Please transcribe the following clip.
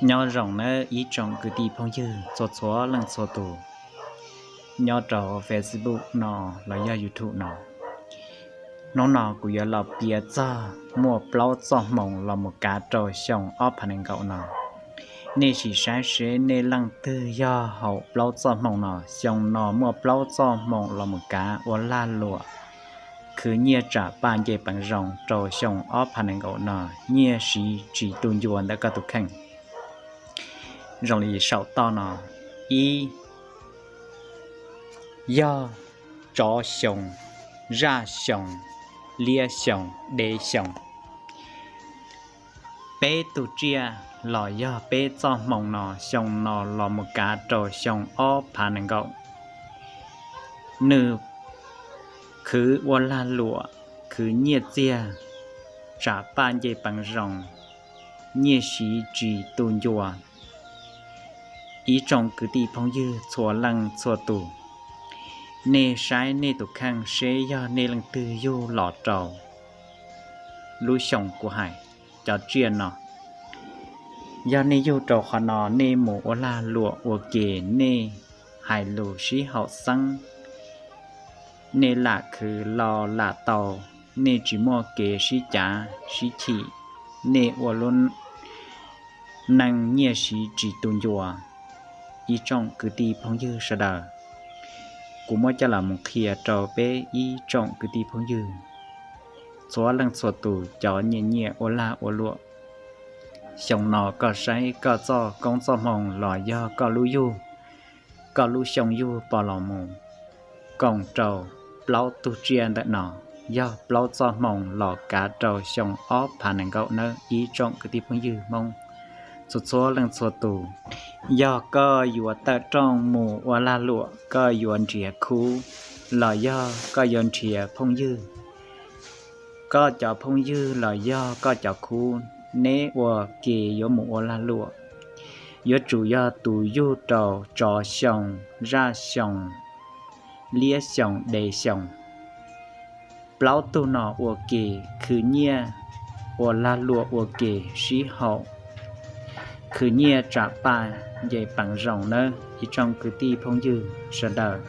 Nyob zoo nawb ib tsoom kwv tij phooj ywg txhua txhua leej txhua tus nyob rau Facebook no los yog YouTube no. Hnub no kuv yuav los piav txog muaj plaub txoj hmoo los mus kav rau xyoo ob phav nees nkaum no. Nej sim saib seb nej leej twg yog hauv plaub txoj hmoo no. Xyoo no muaj plaub txoj hmoo los mus kav ua lag luam khwv nyiaj tsam paj nce peev zoo rau xyoo ob phav nees nkaum no, nyiaj siv tsis tu ncua ntawm koj tus kheej. Zoo li saum toj no: ib, yog tsov xyoo, zaj xyoo, liab xyoo, dev xyoo. Peb tug tsiaj los yog peb txoj hmoo no xyoo no los mus kav rau xyoo ob phav nees nkaum, nws khwv ua lag luam khwv nyiaj txiag tsam paj nce peev zoo, nyiaj siv tsis tu ncua. Ib tsoom kwv tij phooj ywg txhua leej txhua tus, nej saib nej tus kheej seb yog nej leej twg yug los rau lub xyoo kuv hais cov tsiaj no. Yog nej yug rau qhov no, nej mus ua lag luam ua ke, nej hais lus sib haum xeeb, nej lam khwv los lam tau, nej tsis muaj kev sib cav sib chim, nej ua lub neej nyiaj siv tsis tu ncua. Ib tsoom kwv tij phooj ywg sawv daws, kuv muab coj los mus qhia rau peb ib tsoom kwv tij phooj ywg txhua leej txhua tus cov nyiam nyiam ua lag ua luam. Xyoo no koj saib koj txoj koob txoj hmoo los yog koj lub yug, koj lub xyoo yug pom los mus koom rau plaub tug tsiaj ntawm no, yog plaub txoj hmoo los kav rau xyoo ob phav nees nkaum nawb ib tsoom kwv tij phooj ywg Hmoob txhua txhua leej txhua tus. Yog koj yuav tawm rooj mus ua lag luam, koj yuav nrhiav khub los yog koj yuav nrhiav phooj ywg, koj cov phooj ywg los yog koj cov khub, neb ua ke yuav mus ua lag luam, yuav tsum yog tus yug rau tsov xyoo, zaj xyoo, liab xyoo, dev xyoo. Plaub tug no ua ke khwv nyiaj, ua lag luam ua ke sib haum, khwv nyiaj tsam paj nce peev zoo nawb ib tsoom kwv tij phooj ywg sawv daws.